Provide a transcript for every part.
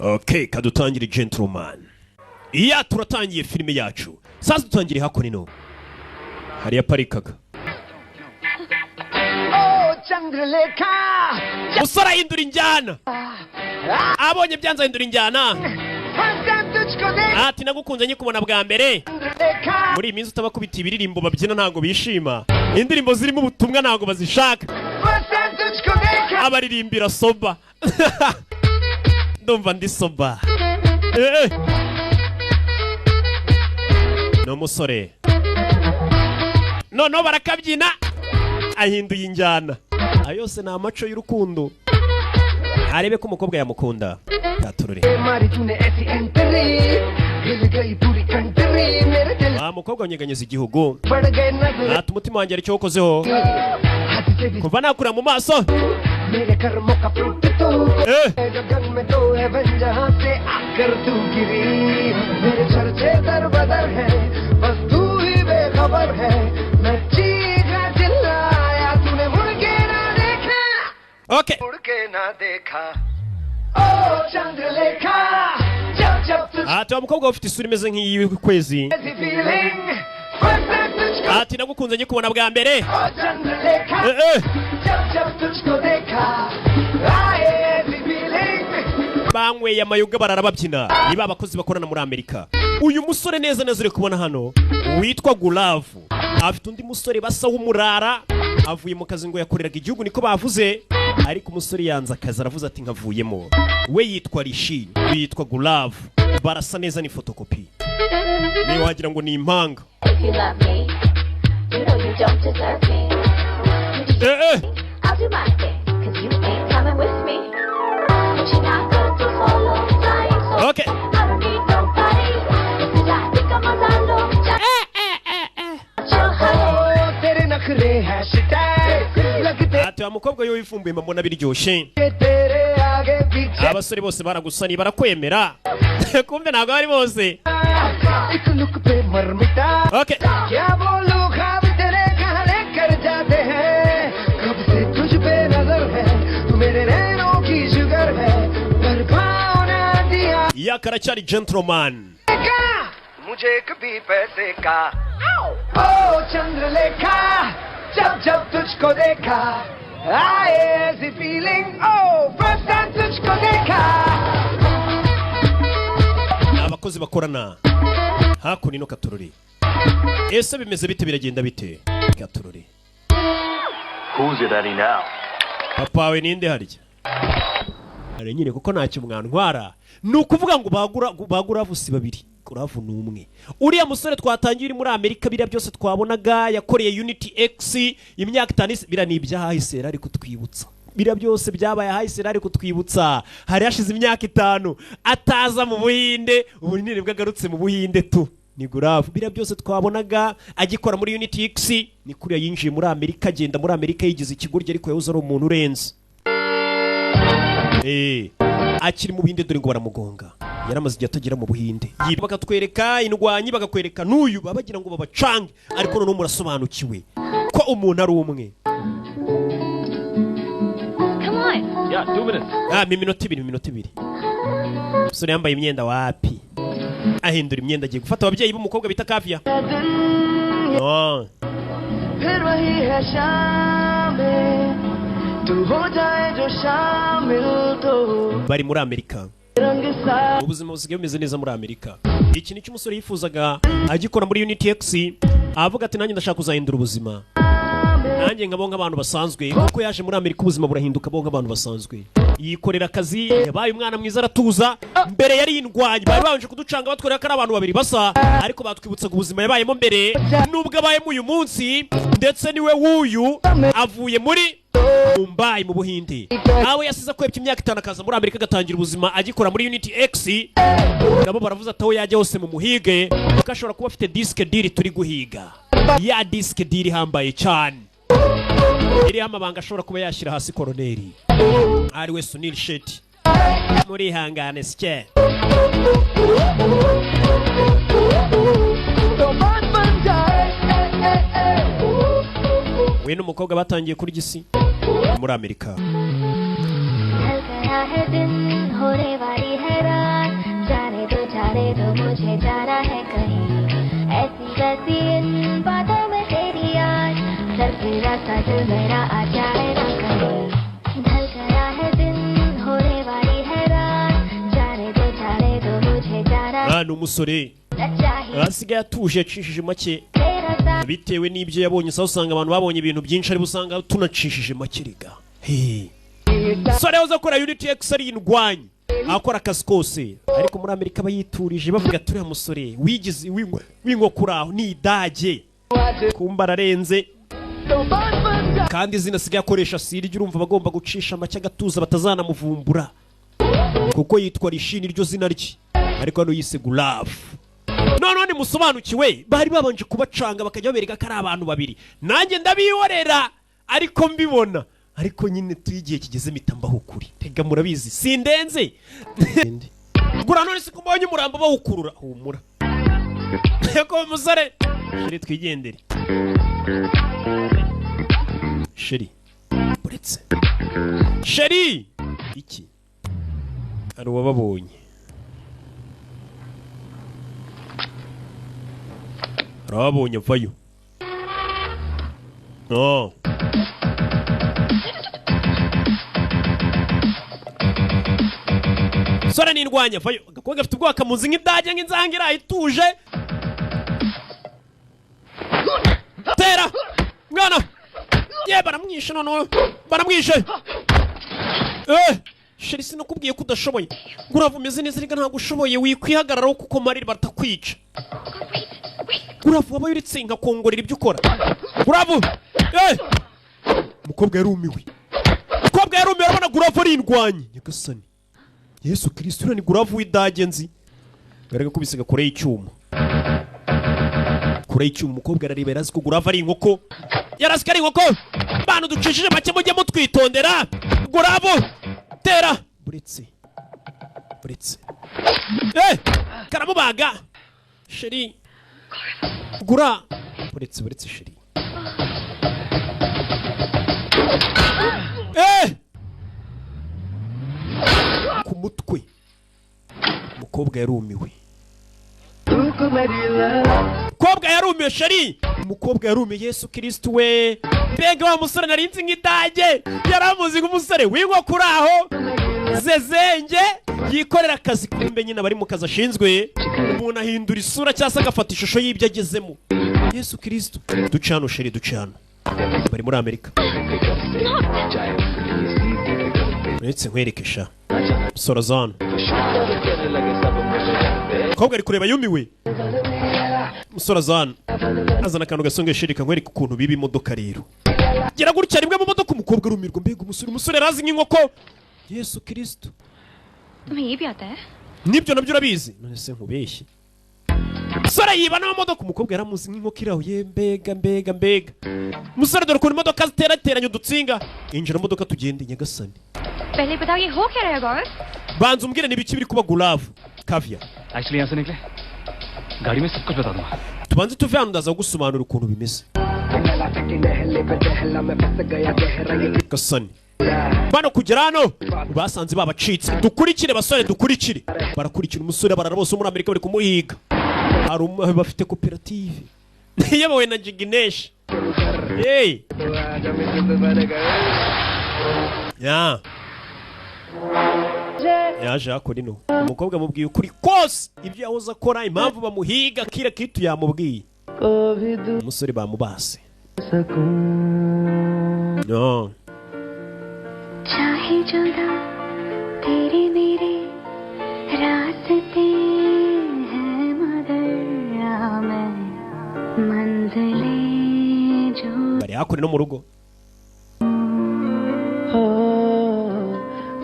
Okay, kadutangire Gentleman. Iya, turatangiye filime yacu. Sasa dutangire hakuno hariya parikaga. Oh Chandralekha. Musore ahindura injyana, abonye byanze ahindura injyana. First time तुझको देख Ati nagukunze nkikubona bwa mbere. Chandralekha. Muri iyi minsi utabakubita ibiririmbo babyina ntabwo bishima, indirimbo zirimo ubutumwa ntabwo bazishaka. First time तुझको देखा. Abaririmbira soba, ndumva ndi soba. Eh, eh. Ni umusore noneho barakabyina, ahinduye injyana. Ayo yose ni amaco y'urukundo, arebe ko umukobwa yamukunda. Gaturure. मारी तूने ऐसी एंट्री, हिल गई पूरी कंट्री, मेरे दिल Wa mukobwa unyeganyeza igihugu. पड़ गए नजर. Ati umutima wanjye aricyo wakozeho. हद से भी Kuva nakura mu maso. मेरे कर्मों का फ्रूट तू. Eh. गगन में तो है जहाँ से आकर तू गिरी, मेरे चर्चे दर बदर है, बस तू ही बेखबर है। मैं चीखा चिल्लाया, तूने मुड़ के ना देखा. Okay. मुड़ के ना देखा। ओ चंद्रलेखा, जब जब तुझ Ati wa mukobwa ufite isura imeze nk'iy'ukwezi. ऐसी feeling, first time तुझको. Ati nagukunze nkikubona bwa mbere. ओ चंद्रलेखा, Eh, eh. जब जब तुझको देखा, आए ऐसी feeling. Banyweye amayoga, barara babyina. Niba abakozi bakorana muri Amerika, uyu musore neza neza uri kubona hano witwa Guravu afite undi musore basa w'umurara, avuye mu kazi ngo yakoreraga igihugu, niko bavuze, ariko umusore yanze akazi, aravuze ati nkavuyemo. We yitwa Rishi, uyu yitwa Guravu, barasa neza, ni fotokopi, niba wagira ngo ni impanga. If you love me, you know you don't deserve me. You do Eh, eh. I'll do my thing, 'cause you ain't coming with me. But you not go to solo, flying solo. Okay. I don't need nobody. I think I'm a lalo. Your honey. ओ तेरे नखरे हैशटैग लगते. Ati wa mukobwa we wifumbuye mbona biryoshye. तेरे आगे पीछे. Abasore bose baragusaniye, barakwemera, kumbe ntabwo bari bose. एक लुक पे मर मिटा. Okay. क्या बोलूं, ख्वाब तेरे कहाँ लेकर जाते हैं। कब से तुझ पे नजर है, तू मेरे नैनों की शुगर है, पर भाव ना दिया. Ya, karacyari Gentleman. का मुझे कभी पैसे का। ओ चंद्रलेखा, जब जब तुझको देखा, आए ऐसी फीलिंग, ओ फर्स्ट टाइम तुझको देखा. Ni abakozi bakorana hakuno ino. Katururi, ese bimeze bite, biragenda bite? Katururi. Who's your daddy now? Papa wawe ninde harya? Hari nyine kuko ntacyo mwantwara. Ni ukuvuga ngo bagura bagura si babiri, Guravu ni umwe. Uriya musore twatangiye uri muri Amerika, biriya byose twabonaga yakoreye Unity X imyaka 5 biriya ni ibyahahise, yari ari kutwibutsa biriya byose byabaye ahahise, yari ari kutwibutsa hari hashize imyaka 5 ataza mu Buhinde. Ubu ni nibwo agarutse mu Buhinde tu. Ni Guravu, biriya byose twabonaga agikora muri Unity X, ni kuriya yinjiye muri Amerika, agenda muri Amerika yigize ikigoryi, ariko yahoze ari umuntu urenze. Akiri mu Buhinde, dore ngo baramugonga. Yaramaze igihe atagera mu Buhinde. Bakatwereka indwanyi, bakakwereka n'uyu, baba bagira ngo babacange, ariko noneho murasobanukiwe ko umuntu ari umwe. Come on. Yeah, 2 minutes. Ah, mi minota 2, minota 2. Umusore yambaye imyenda wapi, ahindura imyenda, agiye gufata ababyeyi b'umukobwa bita Kavya. Oh. फिर वही है शाम, तू हो जाए जो शामिल तो Bari muri Amerika. रंग सा. Ubuzima busigaye bumeze neza muri Amerika. Iki nicyo umusore yifuzaga agikora muri Unity X, avuga ati nanjye ndashaka kuzahindura ubuzima, nanjye nkabo nk'abantu basanzwe. Kuko yaje muri Amerika, ubuzima burahinduka, bo nk'abantu basanzwe, yikorera akazi, yabaye umwana mwiza, aratuza. Mbere yari indwanyi, bari babanje kuducanga batwereka ko ari abantu babiri basa, ariko batwibutsaga ubuzima yabayemo mbere nubwo abayemo uyu munsi. Ndetse niwe w'uyu avuye muri Mumbai mu Buhinde, aho yasize akwebye imyaka 5, akaza muri Amerika agatangira ubuzima agikora muri Unity X. Nabo baravuze ati aho yajya hose mu muhige, kuko ashobora kuba afite disque dur turi guhiga, ya disque dur ihambaye cyane iriho amabanga ashobora kuba yashyira hasi koroneri ariwe Sunil Shetty. Murihangane sike. तो बात बन जाए, ए, ए, ए, ऊ, ऊ, ऊ। We n'umukobwa batangiye kurya isi muri Amerika. ढल गया है दिन, होने वाली है मुझे जाना है कहीं ऐसी वैसी इन बातों में तेरी आज सरफिरा सा दिल मेरा आ जाए ना कहीं ढल गया है दिन होने वाली है रात जाने दो मुझे जाना Ni umusore न चाहिए asigaye atuje, yacishije make तेरा साथ bitewe n'ibyo yabonye. Sa usanga abantu babonye ibintu byinshi, ari usanga tunacishije make rega. Hey. Sore uza akora Unity X ari indwanyi, akora akazi kose, ariko muri Amerika aba yiturije, bavuga turiya musore wigize w'inkoko uraho ni idage, kumba ararenze. Kandi izina asigaye akoresha si iryo, urumva bagomba gucisha make agatuza batazanamuvumbura, kuko yitwa Rishi niryo zina rye, ariko hano yise Gurafu. Noneho nimusobanukiwe, bari babanje kubacanga bakajya babereka ko ari abantu babiri. Nanjye ndabihorera ariko mbibona, ariko nyine tuyo igihe kigeze mpita mbaho ukuri. Tega murabizi sindenze gura. None se ko mbonye umurambo bawukurura? Humura ko musore chéri, twigendere chéri. Uretse chéri iki, hari uwababonye, hari uwababonye avayo. No. Sore nindwanya vayo. Agakobwa gafite ubwoba, kamuzi nk'idage, nk'inzangira ituje. Tera mwana ye, baramwishe noneho, baramwishe. Eh, chéri, sinakubwiye ko udashoboye? Ngo urava umeze neza reka, ntabwo ushoboye, wikwihagararaho kuko marira batakwica. Uravu wabaye uretse nkakongorera ibyo ukora. Uravu eh, umukobwa yarumiwe, umukobwa yarumiwe, arabona Guravu ari indwanyi. Nyagasani Yesu Kristo, uriya ni Guravu w'idage nzi. Garega kubise gakore icyuma, kure y'icyuma. Umukobwa arareba, yarazi ko Guravu ari inkoko, yarazi ko ari inkoko. Bantu ducishije make, mujye mutwitondera. Guravu tera, buretse buretse, eh, karamubaga. Chéri gura, buretse buretse chéri. Eh, ku mutwe. Umukobwa yarumiwe, umukobwa yarumiwe. Chéri, umukobwa yarumiwe. Yesu Kristo we, mbega wa musore narinzi nk'idage! Yaramuzi nk'umusore w'inkoko uri aho zezenge yikorera akazi, kumbe nyine abari mu kazi ashinzwe. Umuntu ahindura isura cyangwa se agafata ishusho y'ibyo agezemo. Yesu Kristo, duce hano chéri, duce hano. Bari muri Amerika. Uretse nkwereke sha, sora hano. Umukobwa ari kureba yumiwe. Umusore aza hano, azana akantu gasongoye. Chéri, nkwereke ukuntu biba imodoka rero. Gera gutya rimwe mu modoka, umukobwa arumirwa. Mbega umusore! Umusore yarazi nk'inkoko. Yesu Kristo! तुम्हें ये भी आता है? Nibyo nabyo urabizi? None se nkubeshye? Umusore yiba n'amamodoka. Umukobwa yaramuzi nk'inkoko iraho ye. Mbega mbega mbega umusore! Dore ukuntu imodoka ziterateranya udutsinga. Injira mu modoka tugende. Nyagasani! पहले बताओ ये हो क्या रहा है गौरव? Banza umbwire n'ibiki biri kuba, Guravu Kavya. Actually यहाँ से निकले, गाड़ी में सब कुछ बता दूंगा। Tubanze tuve hano, ndaza kugusobanurira ukuntu bimeze. Gasani, bano kugera hano basanze babacitse. Dukurikire basore, dukurikire. Barakurikira umusore, barara bose muri Amerika bari kumuhiga. Hari bafite koperative iyobowe na Jigineshi. Hey, ya yaje hakora ino. Umukobwa amubwiye ukuri kose, ibyo yahoze akora, impamvu bamuhiga, kira kitu yamubwiye. Umusore bamubase no. चाहे जुदा तेरे मेरे रास्ते हैं मगर मैं मंजिलें जो Bari hakuno no mu rugo. हो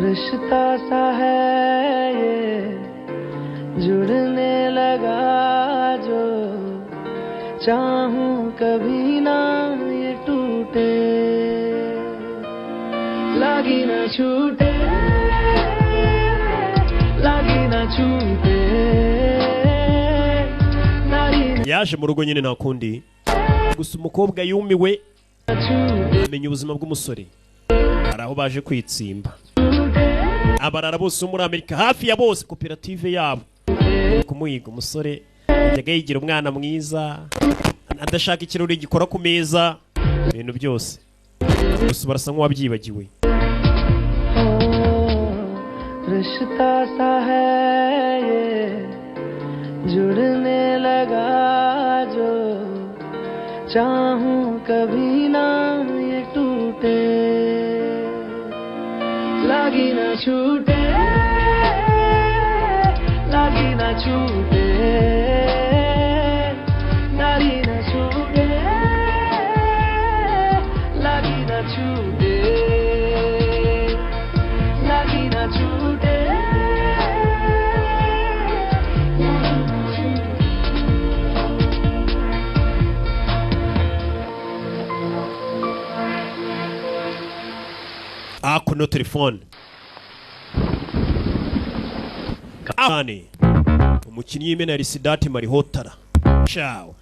रिश्ता सा है ये जुड़ने लगा जो चाहूं कभी ना ये टूटे लागी ना छूटे लागी ना छूटे लागी Yaje mu rugo nyine, nta kundi. Gusa umukobwa yumiwe, ना छूटे। amenya ubuzima bw'umusore. Hari aho baje kwitsimba, abarara bose bo muri Amerika hafi ya bose, koperative yabo. Kumuhiga umusore yajyaga yigira umwana mwiza, adashaka ikirori gikora ku meza, ibintu byose, gusa barasa nk'uwabyibagiwe. रिश्ता सा है ये जुड़ने लगा जो चाहूं कभी ना ये टूटे लागी ना छूटे लागी ना छूटे लागी ना छूटे लागी ना छूटे लागी ना छूटे। Hakuno telefone ane umukinnyi w'imena Siddharth Malhotra. Ciao.